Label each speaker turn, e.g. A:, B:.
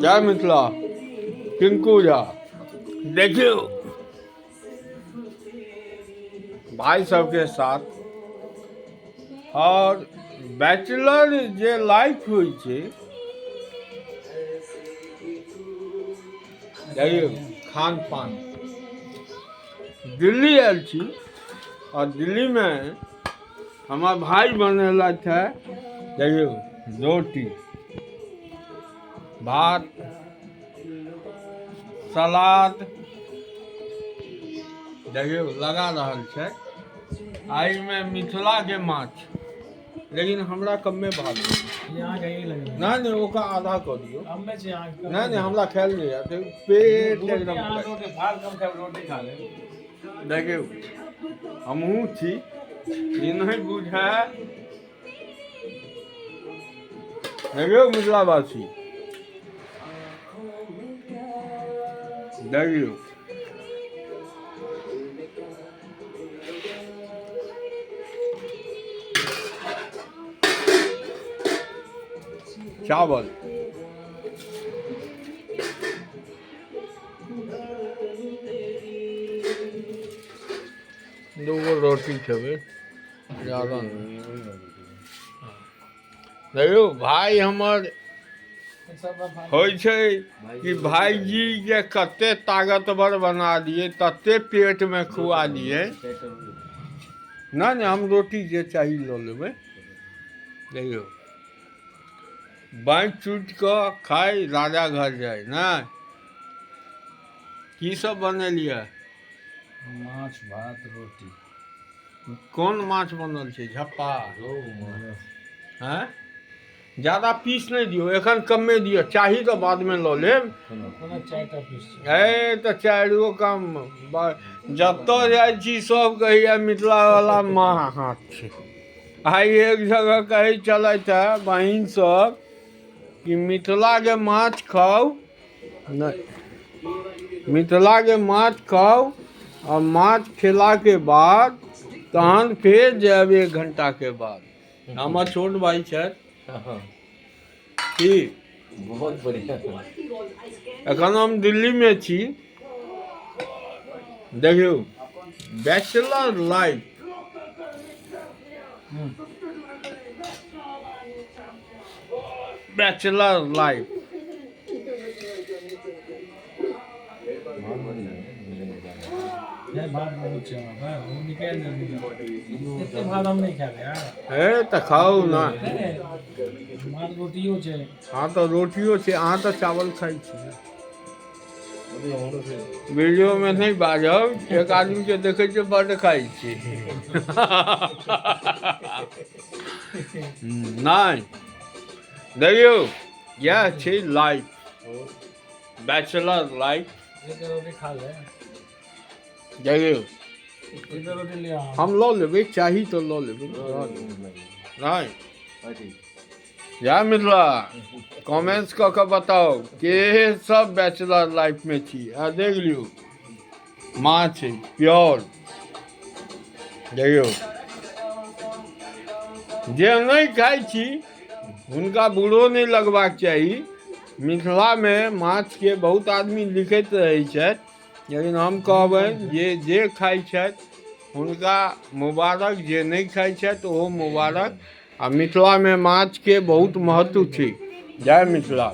A: जय मिथिला। टिंकू झा, देखियौ भाई सबके साथ और बैचलर जे लाइफ होइ छै, देखियौ खान पान। दिल्ली आयल छी और दिल्लीमे हमर भाई बनेलथि है, देखियौ, रोटी, भात, सलाद। देखियौ, लगा रहल छै। एहिमे मिथिलाके माछ, लेकिन हमरा कमे भात।
B: यहाँ के ही लगे।
A: नहि नहि, ओकरा आधा कऽ दियौ।
B: कमे छै अहाँके।
A: नहि नहि, हमरा खायल नहि जायत पेट।
B: रोटी
A: एकदम
B: अहाँ रोटी भात कम खायब, रोटी खा लेब।
A: देखियौ, हमहूँ छी, ई नहि बुझाय। देखियौ मिथिलावासी, देखियौ, चावल, दूगो रोटी खेबै, ज्यादा नहि। देखियौ, भाय हमर होइ छै कि भाईजी के कते ताकतवर बना दिए, तते पेटमे खुआ दिए। नहि नहि, हम रोटी जे चाही लऽ लेबै। देखियौ, बाँटि चूटि कऽ खाय, राजा घर जाय। नहि, की सब बनेलियै?
B: माछ, भात, रोटी।
A: कोन माछ बनल छै? झप्पा? हैं, ज्यादा पीस नहि दियौ, एखन कमे दियौ। चाही तऽ बादमे लऽ लेब।
B: कोनो चारिटा पीस छै।
A: ए, तऽ चारिगो कम। जतऽ जाइ छी, सब कहैया मिथिलावला माँ हाथ छै। आइ एक जगह कहै चलैत है बहिन सब कि मिथिलाके माछ खाउ, नहि, मिथिलाके माछ खाउ आ माछ खेलाके बाद तहन फेर जायब एक घंटाके बाद। हमर छोट भाई छथि की।
C: बहुत बढ़िया।
A: एखन हम दिल्लीमे छी। देखियौ, बैचलर लाइफ, बैचलर लाइफ।
C: बहुत बढ़िया है।
B: नहीं, भात बहुत छै हमरा पास, ओ निकालि देलकै। एते भात हम नहि खायब यार।
A: हे, तऽ खाउ ने।
B: नहि नहि, भात रोटियो छै।
A: हँ, तऽ रोटियो छै। अहाँ तऽ चावल खाइ छी। वीडियोमे नहि बाजब। एक आदमीके देखै छियै, बड्ड खाइ छी। नहि, देखियौ, इएह छै लाइफ, बैचलर लाइफ।
B: एक रोटी खा ले।
A: देखियौ।
B: एक रोटी ले आ।
A: हम लऽ लेबै, चाही तऽ लऽ लेबै। नहि, जय मिथिला। कमेंट्स कऽ कऽ बताउ के सब बैचलर लाइफमे छी। आ देख लियौ, माछ प्योर। देखियौ, जे नहि खाइ छी हुनका बुरो नहि लगबाक चाही। मिथिलामे माछके बहुत आदमी लिखैत रहै छथि, लेकिन हम कहबनि जे जे खाइ छथि हुनका मुबारक, जे नहि खाइ छथि ओहो मुबारक। आ मिथिलामे माछके बहुत महत्व छै। जय मिथिला।